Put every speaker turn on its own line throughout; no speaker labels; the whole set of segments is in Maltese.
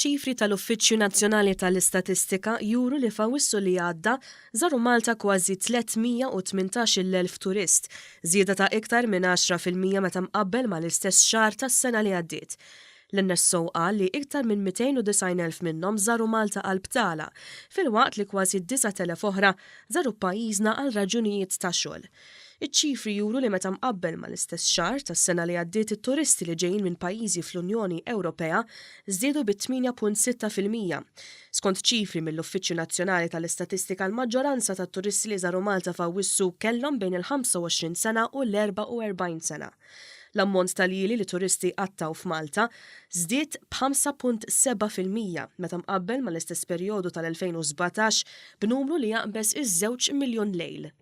Ċifri tal-Uffiċċju Nazzjonali tal-Istatistika juru li f'Awwissu li għadda żaru Malta kważi 318,000 turist, żieda ta' iktar minn 10% meta mqabbel mal-istess xahar tas-sena li għaddiet. L-NSO qal li iktar minn 290,000 minnhom żaru Malta għal btala, filwaqt li kważi 9,000 oħra żaru pajjiżna għal raġunijiet ta' xogħol. Iċ-ċifri juru li meta mqabbel mal-istess xahar tas-sena li għaddiet it-turisti li ġejjin minn pajjiżi fl-Unjoni Ewropea żdiedu bi 8.6%. Skont ċifri mill-Uffiċċju Nazzjonali tal-Istatistika l-maġġoranza tat-turisti li żaru Malta f'Awwissu kellhom bejn il-25 sena u l-44 sena. L-ammont ta' ljieli li turisti qattgħu f'Malta żdied b'5.7% meta mqabbel mal-istess perjodu tal-2017 b'numru li jaqbeż iż-żewġ miljun lejl.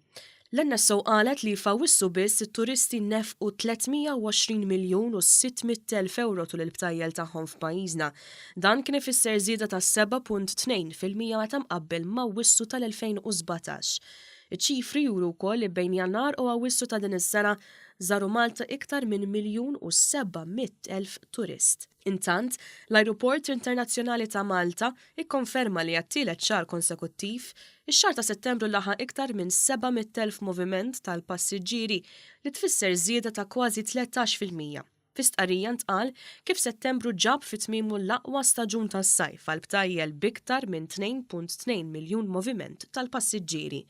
L-NSO qalet li f'Awwissu biss it-turisti nefqu 320 miljun u 600 elf ewro tul il-btajjel tagħhom f'pajjiżna. Dan kien ifisser żieda ta' 7.2% meta mqabbel m'Awwissu tal-2017. Iċ-ċifri juru wkoll li bejn Jannar u Awwissu ta' din is-sena żaru Malta iktar minn miljun u 700,000 turist. Intant, l-Ajruport Internazzjonali ta' Malta ikkonferma li għat-tielet xahar konsekuttiv, ix-xahar ta' Settembru laħaq iktar minn 700,000 moviment tal-passiġġieri li tfisser żieda ta' kważi 13%. Fi stqarrija ntqal kif Settembru ġab fi tmiemu l-aqwa staġun tas-sajf għal btajjel b'iktar minn 2.2 miljun moviment tal-passiġġieri.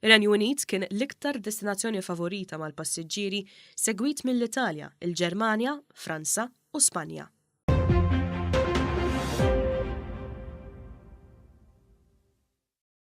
Ir-Renju Unit kien l-iktar destinazzjoni favorita mal-passiġġieri segwit mill-Italja, il-Ġermanja, Franza u Spanja.